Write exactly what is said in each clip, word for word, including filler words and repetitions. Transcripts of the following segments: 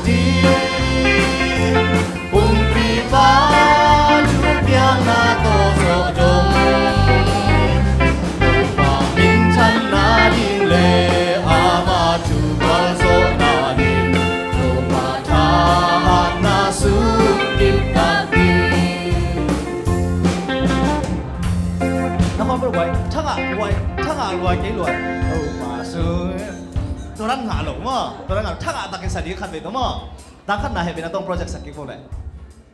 ding, kumpipa thupiakna tawh zawh dong. Topa minthanna ding le ama thu gualzawhna ding, Topa thahatna sung kiptak ding. Na khawng bel guai, thangah guai, thangah guai kei luai. Topa sung. Tua dan ngah lo maw? Tua dan ngah lo. Thangah takin sa ding khat vei tawh maw? Tang khatna hehpihna tawh project sak kik vo leh.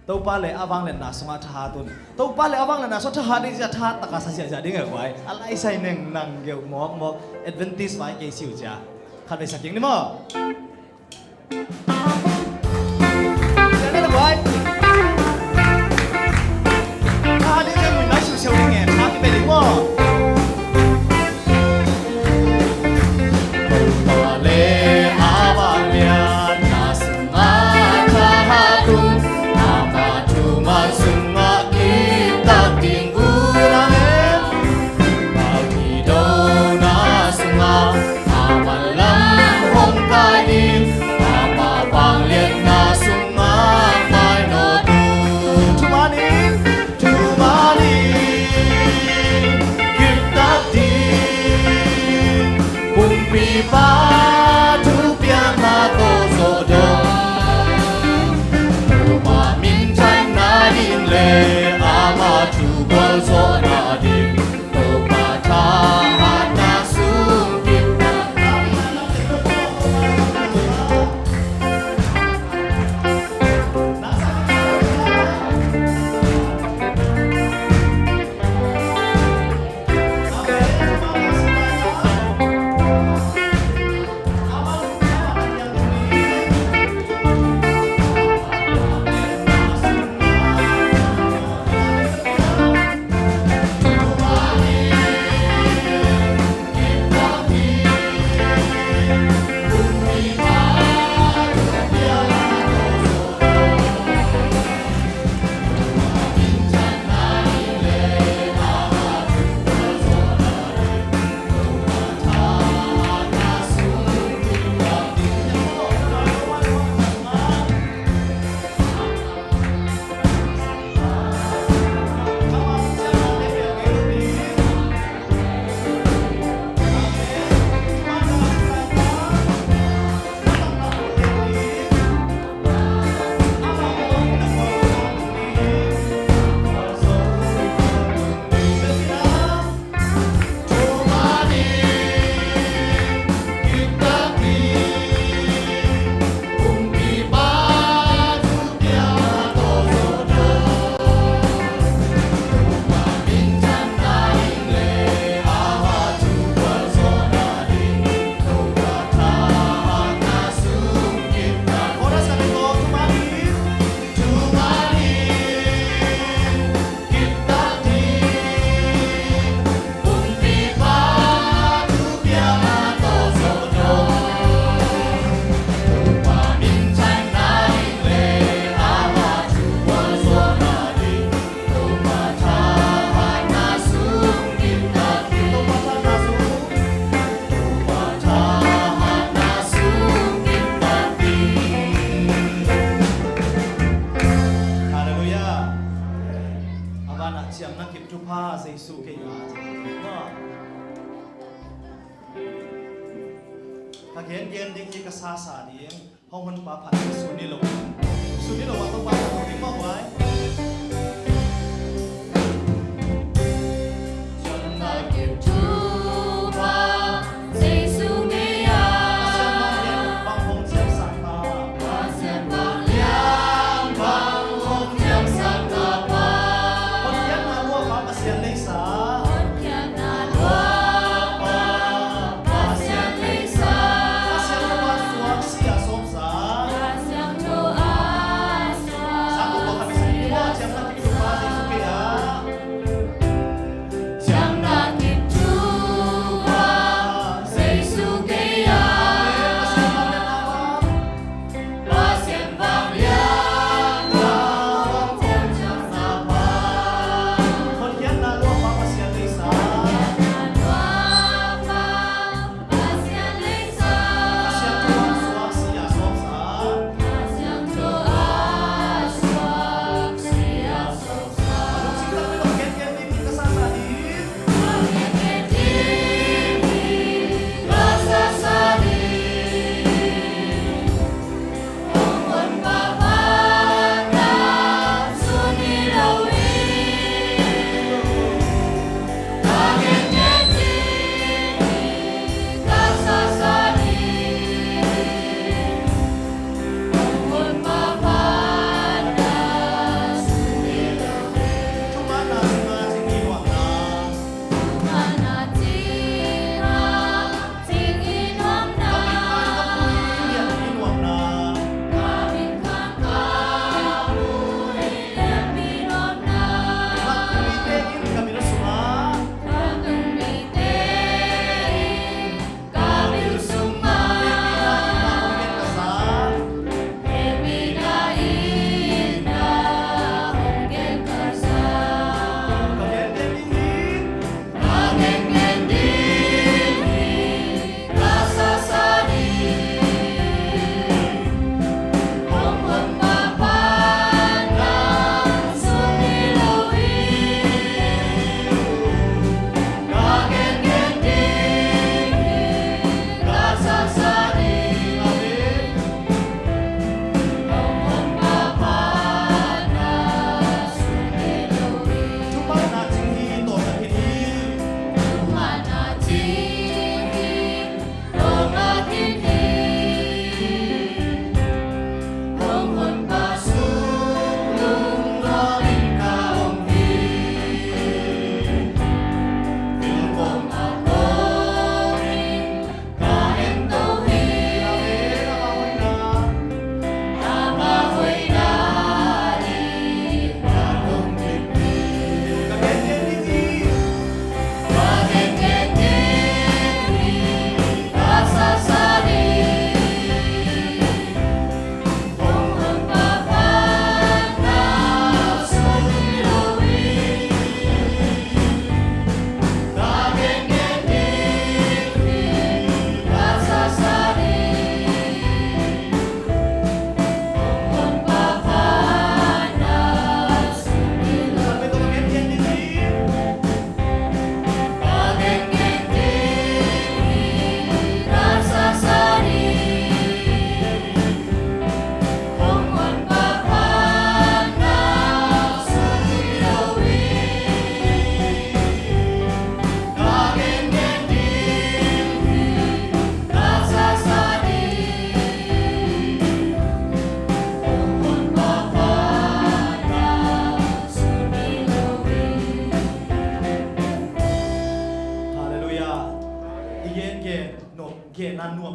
Topa le a vangliatna sungah thahat un. Topa le a vangliatna sungah thahat ding zia thahat taka sa ziahziah ding e guai. A laisai neng nang geuh mawkmawk Adventist vai kei si uh cia. Khat vei sak kik ni maw? Zia ne na guai. Thahat ding zia nui mai siusiau ding e. Thahat ding pe ding maw? Topa le a vangliatna sungah thahat un, ama thuman sungah kiptak ding un, amen. Ama gidona sungah, ama lam hong kai ding, ama vangliatna sungah mainawt un. Thuman in, thuman in kiptak ding, kumpipa thupiakna tawh zawh dong. Topa minthanna ding le ama thu gualzawhna ding, Topa thahatna sung kiptak ding. Halleluiah. A vanah ciamna kip thupha Jesu kei a ci. Ka gengen ding hi, ka sasa ding. Hong honpa phat sun ni lo. Sun ni lo a, Topa phat ding mah vai. Ciamna kip thupha Jesu ngei a. Pasian vanglian bang hong ciamsak ta. Pasian vanglian bang hong ciamsak ta pa. Hotkhiatna luahpa Pasian neihsa. Hotkhiatna luahpa Pasian neihsa. Pasian tawh a suak sia sawmsa. Pasian tawh a suak sia sawmsa.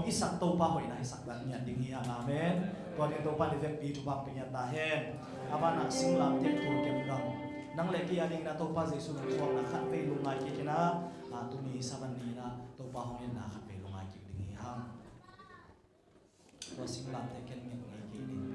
Hisak Topa hoihna hisak dan ngiat ding hi hang. Amen. Tua ding Topa in i vekpi thupha pia ngiat ta hen. A banah singlamteh tul kem gam, nang le kei a dingin a Topa Jesu nungzuakna khat vei lungngai kik in a, a, tuni Sabbath ni in a Topa hong itna khat vei lungngai kik ding hi hang. Tua singlamteh ken ngiat ngei kei ding.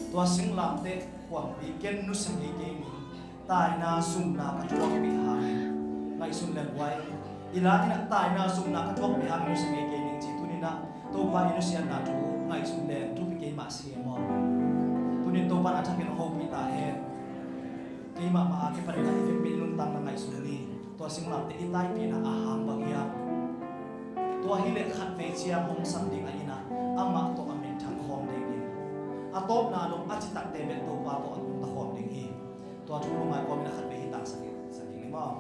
Tua singlamteh khuampi ken nusia ngei kei ning, taina zumna ka thuakpih hangin ngaihsun leng guai. I la in ah taina zumna ka thuakpih hangin nusia ngei kei ning ci. Tuni in ah Topa i nusiatna thu ngaihsun leng thupi kei mah si e maw. Tuni in Topa in a thakin hong hopih ta hen. Keimah mah a kipanin ah i vekpi nuntakna ngaihsun ni. Tua singlamteh i taipihna a hang bang hiam? Tua hileh khatvei ciang hong sam ding ahih in ah amah tawh a minthang khawm dingin, a tawpna dong a citakte bek Topa tawh a nungta khawm ding hi. Tua thu lungngai kawmin a khatvei hi tangsak hi, sak ding hi maw.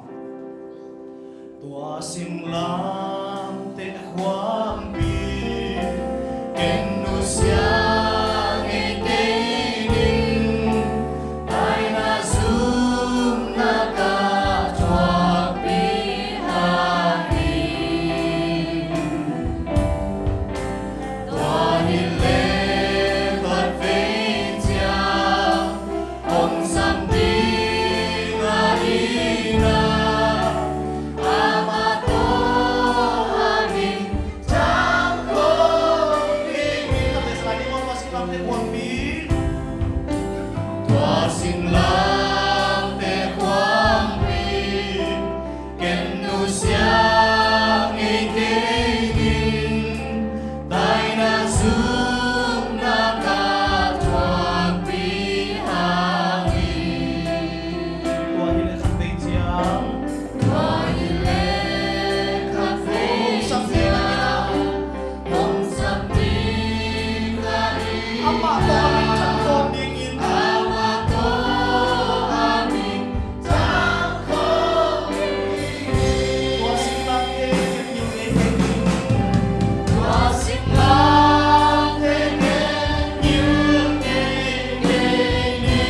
Tua singlamteh khuampi ken nusia ngei kei ning, taina zumna ka thuakpih hangin. Tua hileh khatvei ciang hong sam ding ahih in ah amah tawh a minthang khawm dingin. Tua singlamteh khuampi, tua singlamteh khuampi ken nusia ngei kei ning, taina zumna ka thuakpih hangin. Tua hileh khatvei ciang, tua hileh khatvei ciang hong sam ding ahih in ah amah tawh a minthang khawm dingin, amah tawh a minthang khawm dingin. Tua singlamteh ken gil ngei kei ning, tua singlamteh ken gil ngei kei ning.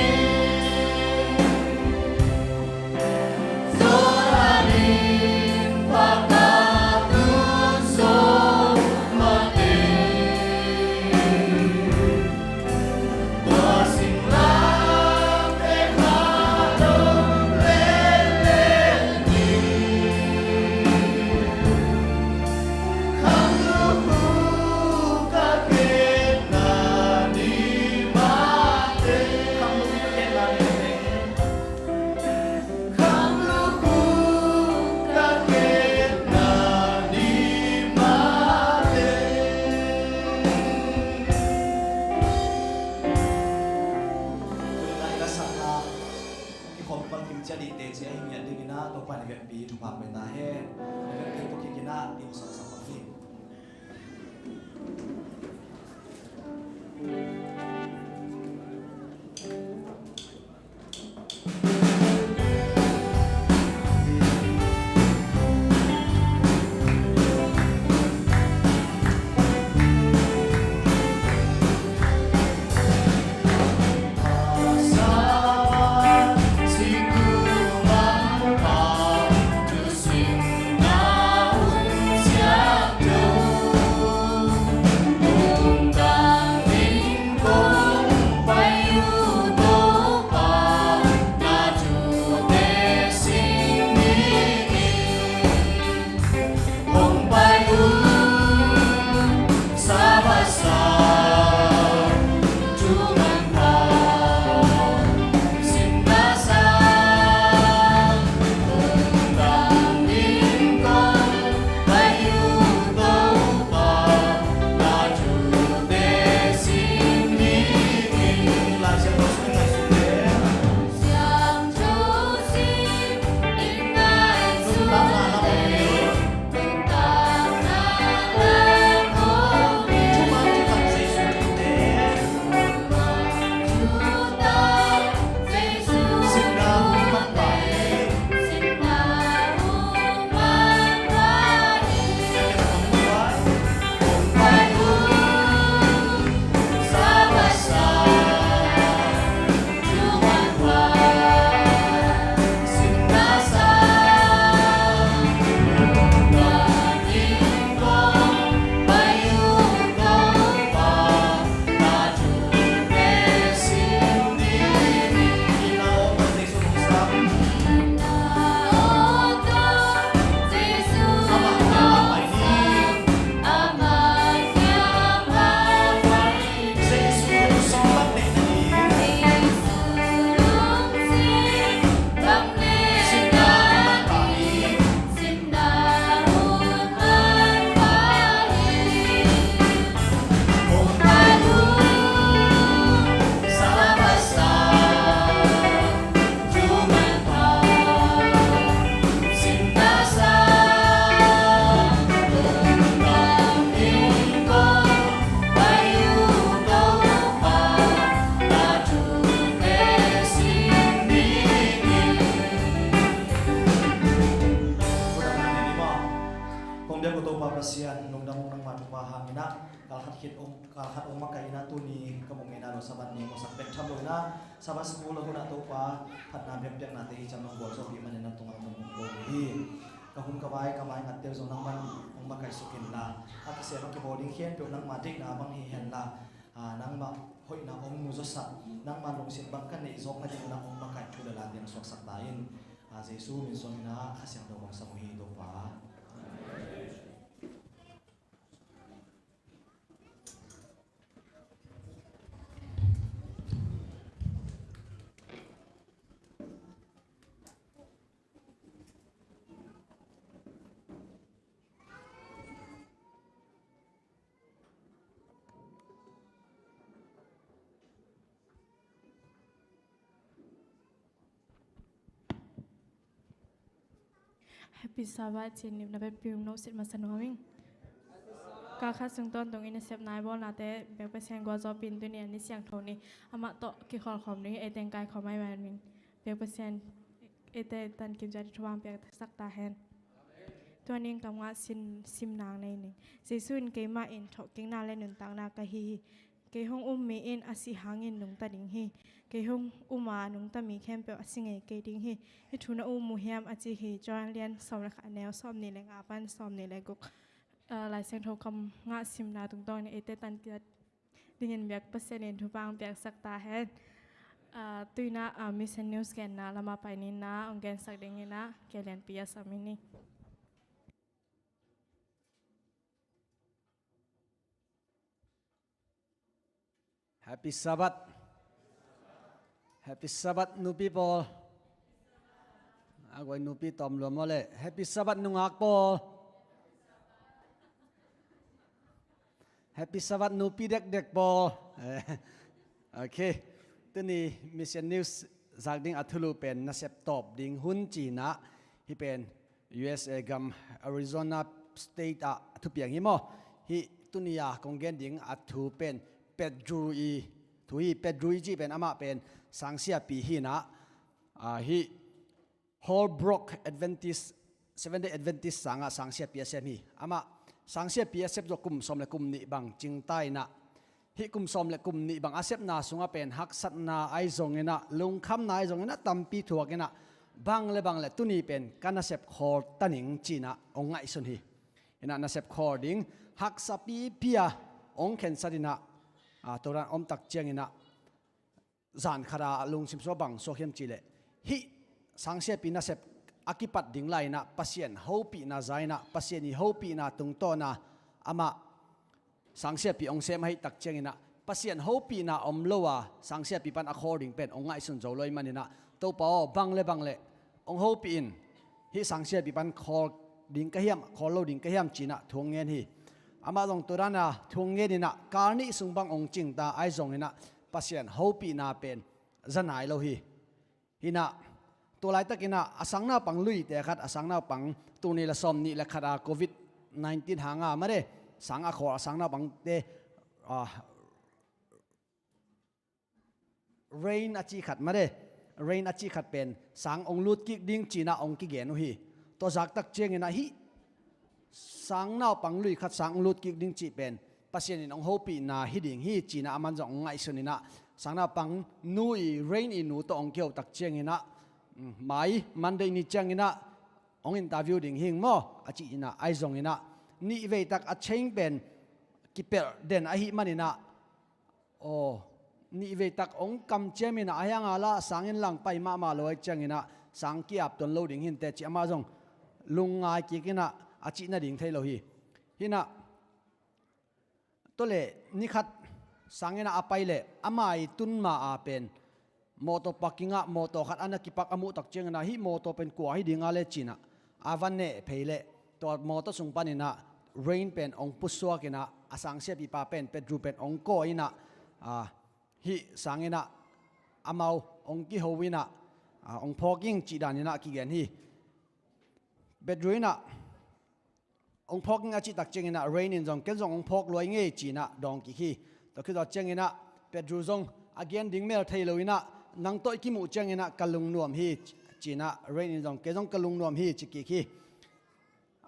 Kham lukhu ka kepna ni mah teh. Tuni-in ah i lasakna kikhawm pal kim ciat dihte ci a hi ngiat dingin ah Topa in i vekpi thupha pia ta hen. I vekpi tuk kik in ah i hong saksak pah hi. Khat hong makaih in ah tuni ka muh ngeina lo Sabbath ni hong musak bek tham lo in ah Sabbath school a hun ah Topa phatna biakpiaknate hi ciang hong gualzawhpih manin na tungah hong muh ko hi. Ka hun ka vai ka maingatte uh zong nangman hong makaih suk inla, a kisem a kibawl ding khempeuh nangma deihna bang hi henla, ah, nangmah hoihna hong mu zawsak, nangma lungsim bang ka neih zawk nading un ah hong makaih thu le la teng suaksak ta in. Ah, Jesu min suang in ah Kha Siangtho kong sam uh hi Topa. Happy Sabbath, ci-in nipna pen pim lo sit masa nuam ing. Ka kha sung tawntung in i sep nai bawlnate biak Pasian gualzawhpih in tuni a ni siangtho ni amah tawh kikholhkhawm ding hi. Ei teng kaikhawm ai man min biak Pasian eite tan kim ciat i thupha piaksak ta hen. Tua ning kam ngah sin sim nang nei ning. Jesu in keimah in thawhkikna le nuntakna ka hi hi. Kei hong um mi in a sih hangin nungta ding hi. Kei hong um a nungta mi khempeuh a si ngei kei ding hi. Hih thu na um uh hiam a ci hi. Johan lian sawm le khat a neu sawm nih le nga pan sawm nih le guk. Ah, Lai Siangtho kam ngah simna tungtawnin eite tan ciat dingin biak Pasian in thupha piaksak ta hen. Ah, tu-in ah, ah, Mission News genna lamah pai ni in ah hong gensak dingin ah Kei Lian Pi a sam hi ni. Happy Sabbath. Happy Sabbath nupi pawl. A guai nupi tawm lua maw le. Happy Sabbath nungak pawl. Happy Sabbath nupi dekdek pawl. Eh, ok. Tuni Mission News zak ding a thulu pen nasep tawp ding hun ci-in ah hih pen U S A gam Arizona State ah a thupiang hi maw. Hih tuni a kong gen ding a thu pen Pedro i thu hi. Pedro i cih pen amah pen sangsiapi hi in ah, ah, hih Holbrook Adventist, Seventh Day Adventist sangah sangsiapi a sem hi. Amah sangsiapi a sep zawh kum sawm le kum nih bang cingta in ah, hih kum sawm le kum nih bang a sepna sungah pen haksatna ahi zongin ah, lungkhamna ahi zongin ah, tampi thuak in ah, bang le bang le tuni pen ka nasep khawl ta ning ci-in ah hong ngaihsun hi. In ah nasep khawl ding haksa pipi a hong khensat in ah, ah, tua dan om tak ciangin ah, zan khat a lungsim sua bang suak hiam cih leh, hih sangsiapi nasep a kipat ding lai-in ah Pasian hopihna za-in ah, Pasian i hopihna tungtawn a amah sangsiapi hong sem ahih tak ciangin ah, Pasian hopihna om lo a sangsiapi pan a khawl ding pen hong ngaihsun zo lo ahih manin ah, Topa aw, bang le bang le hong hopih in, hih sangsiapi pan khawl ding ka hiam, khawl lo ding ka hiam ci-in ah thu hong ngen hi. Amah zong tua dan a thu hong ngen in ah, kal nih sung bang hong cingta ahi zongin ah, Pasian hopihna pen za nai lo hi. Hi in ah, tua laitakin ah, a sangnaupang luite khat, a sangnaupang tul nih le sawm nih le khat a Covid nineteen hang a made, sang a khawl a sangnaupangte, ah, Rain a cih khat made, Rain a cih khat pen sang hong lut kik ding ci-in ah hong kigen uh hi. Tua zak tak ciangin ah, hih sangnaupang lui khat sang hong lut kik ding cih pen Pasian in hong hopihna hi ding hi ci-in ah aman zong hong ngaihsun in ah, sangnaupang nu i, Rain i nu tawh hong kiho tak ciangin ah, mm, mai Monday ni ciangin ah hong interview ding hi ing maw a cih in ah, ahi zongin ah, nih vei tak a chain pen kipelh den ahih manin ah, aw, nih vei tak hong kamciam in ah, ahi hang a lah sang in lang pai mahmah lo ahih ciangin ah, sang ki-ap tuan lo ding hi inteh ci-in amah zong lungngai kik in ah, a cih nading thei lo hi. Hi in ah, tua leh ni khat sang in ah a pai leh, ama i tun ma a pen mawtaw parking ah mawtaw khat a na kipark a muh tak ciangin ah, hih mawtaw pen kua hi ding a le ci-in ah a va neh phei leh, tua mawtaw sung panin ah Rain pen hong pusuak in ah, a sangsiapipa pen, Pedro pen hong kawh in ah, ah, hih sang in ah amau hong kiho in ah, ah, hong phawk ing cih dan in ah kigen hi. Pedro in ah hong phawk ing a cih tak ciangin ah, Rain in zong, ken zong hong phawk lua ing ei ci-in ah dawng kik hi. Tua khit zawh ciangin ah Pedro zong a gen ding mel thei lo in ah, nang tawh i kimuh ciangin ah ka lungnuam hi ci-in ah, Rain in zong, kei zong ka lungnuam hi ci kik hi.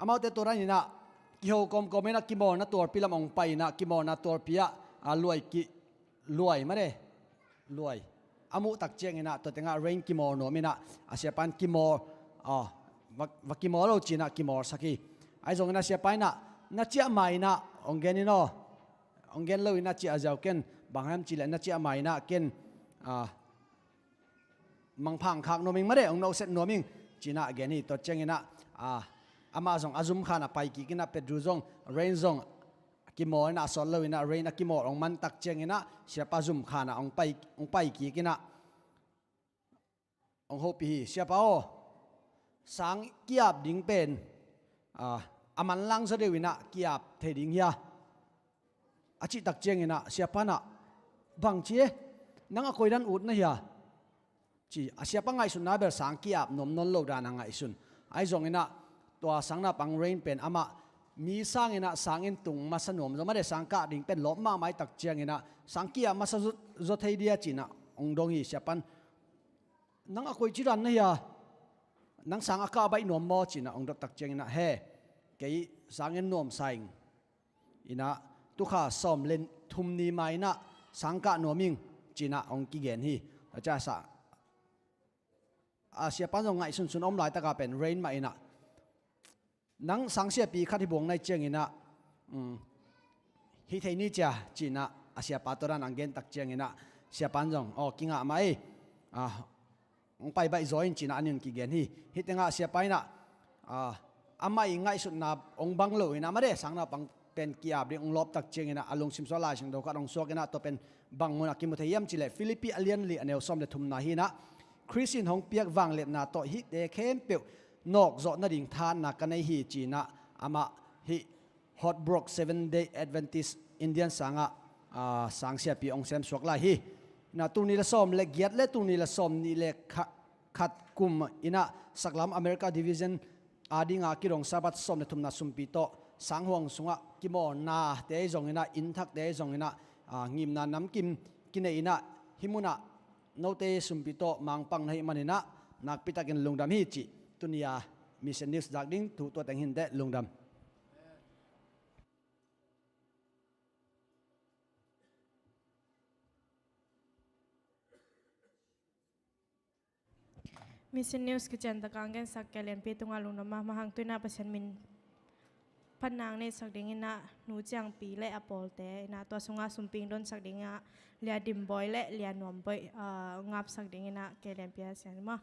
Amaute tua dan in ah kiho kawmkawm in ah kimawlna tualpi lam hong pai in ah, kimawlna tualpi ah a luai ki, luai mah de, luai a muh tak ciangin ah tua tengah rain kimawl nuam in ah, a siapa in kimawl, a, va, va kimawl lo ci-in ah kimawlsak hi. Ahi zongin ah siapa in ah na ciah ma-in ah hong gen in aw, hong gen lo in ah ciah a ziau ken, bang hiam cih leh na ciah ma-in ah ken, a, mangpha hong khak nuam ing mah de, hong nawhset nuam ing ci-in ah gen hi. Tua ciangin ah, a, amah zong a zum khan a pai kik in ah Pedro zong, rain zong kimawl in ah a sawt lo in ah rain a kimawl hong man tak ciangin ah siapa zum khan ah hong pai, hong pai kik in ah hong hopih hi. Siapa aw, sang ki-ap ding pen, a, a manlang zaw deuh in ah ki-ap thei ding hia? A cih tak ciangin ah siapa in ah, bang ci e, nang a koidan ut na hia? Ci, a siapa ngaihsutna bel sang ki-ap nuam nawn lo dan a ngaihsun. Ahi zongin ah tua sang naupang rain pen amah mi sangin ah sang in tung masa nuam zaw mah de, sang kah ding pen lawp mahmah hi tak ciangin ah sang ki-ap masa zaw, zaw thei dia ci-in ah hong dong hi. Siapa in, nang a koici dan na hia? Nang sang a kah baih nuam maw ci-in ah hong dot tak ciangin ah, he, kei sang en nuam sa ing. In ah tukha sawm le thum ni ma-in ah sang kah nuam ing ci-in ah hong kigen hi. A ca sa, a, siapa in zong ngaihsunsun a om laitak ah pen rain mah in ah, nang sang siapi khat hi buang na hih ciangin ah, um, hih thei ni cia ci-in ah a siapa tua dan a gen tak ciangin ah siapa in zong, aw, kingah mah ei, a, hong pai baih zaw in ci-in ah an in kigen hi. Hih tengah siapa in ah, a, amah i ngaihsutna hong bang lo in ah mah de, sang naupang pen ki-ap ding hong lawp tak ciangin ah a lungsim sungah Lai Siangtho khat hong suak in ah tua pen bang mun ah kimu thei hiam cih leh Philippi a lian li a neu sawm le thumna hi in ah, Khrist in hong piak vangliatna tawh hihte khempeuh nawk zawh nading thahatna ka nei hi ci-in ah amah hih Hotbrook Seventh Day Adventist Indian sangah, a, sang siapi hong semsuak lai hi. In ah tul nih le sawm le giat le tul nih le sawm nih le kha-, khat kum in ah saklam America Division a dinga kidong Sabbath sawm le thumna sumpi tawh sang huang sungah kimawlnate ahi zongin ah, inn thakte ahi zongin ah, a, ngimna namkim kinei in ah hih munah note sumpi tawh mangpang na hih manin ah nakpi takin lungdam hi cih tuni-a Mission News zak ding thu tua teng hi inteh. Lungdam. Mission News kician tak a hong gensak kei lianpi tungah lungdam mahmah hang. Tu-in ah Pasian min phatna hong neihsak dingin ah Nu Ciangpi le a pawlte in ah tua sungah sumpi hong donsak dingin ah Lia Dim Bawi le Lia Nuam Bawi, ah, hong apsak dingin ah kei lianpi a sian maw.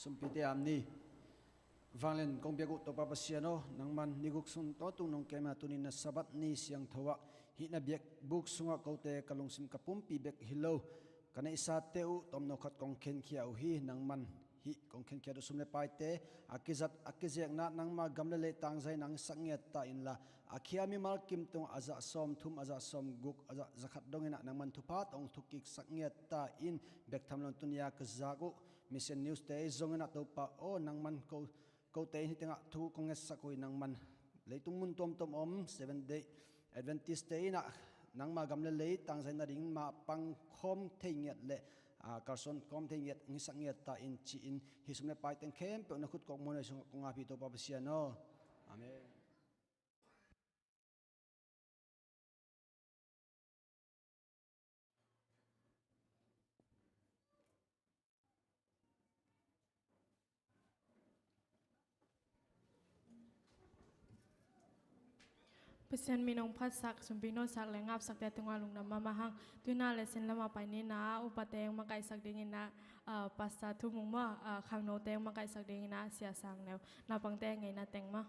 Sumpite am ni. Vanglian kong biak uh Topa Pasian aw, nangman ni guk sung tawntung nong kem a, tuni na Sabbath ni siangtho ah hih na biakbuk sungah kote ka lungsim ka pumpi bek hi lo, ka neihsate uh tawmno khat kong khenkhia uh hi. Nangman hih kong khenkhia uh sum le paite a kizat a kizekna nangma gam le lei tangzai nang sak ngiat ta inla, a khia mimal kim tung a zah sawm thum, a zah sawm guk, a zah zakhat dongin ah nangman thupha tawh hong thukik sak ngiat ta in. Bek tham lo in tuni a ka zak uh Mission News te zongin ah Topa aw, nangman ko, kote in hih tengah thu kong ngetsak uh hi. Nangman leitung mun tuamtuam om Seventh Day Adventist te in ah nangma gam le lei tangzai nading mah pang khawm thei ngiat le, ah, kalsuan khawm thei ngiat hong hisak ngiat ta in ci-in hih sum le pai teng khempeuh na khut kawk muanhuai sungah kong ap hi Topa Pasian aw. Amen. Pasian min hong phatsak, sumpik nawlsak le ngapsakte tungah lungdam mahmah hang. Tuina le sin lamah pai nina ah upate hong makaihsak dingin ah, ah, Pastor Thu Mung maw, ah, khangnote hong makaihsak dingin ah Sia Sang Neu, naupangte ngeina teng maw.